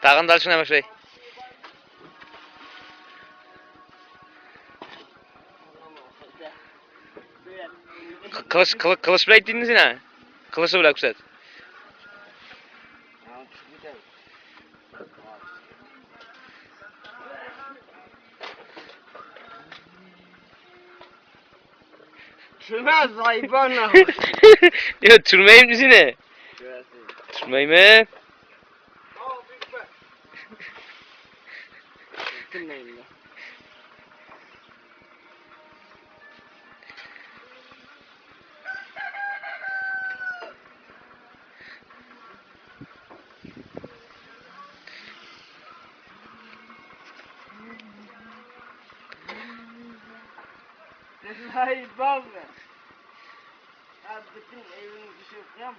Тагын дальше нәмә эшләй. Кылыч, кылыч, кылыч белән әйт инде син, ә? Кылычы белән күрсәт. Төшмә, заебал нахуй. Йо, төшермәйм сине. Төшермәйме? Кемнән? Заебал, бля. А, бөтен әйберне төшереп куям.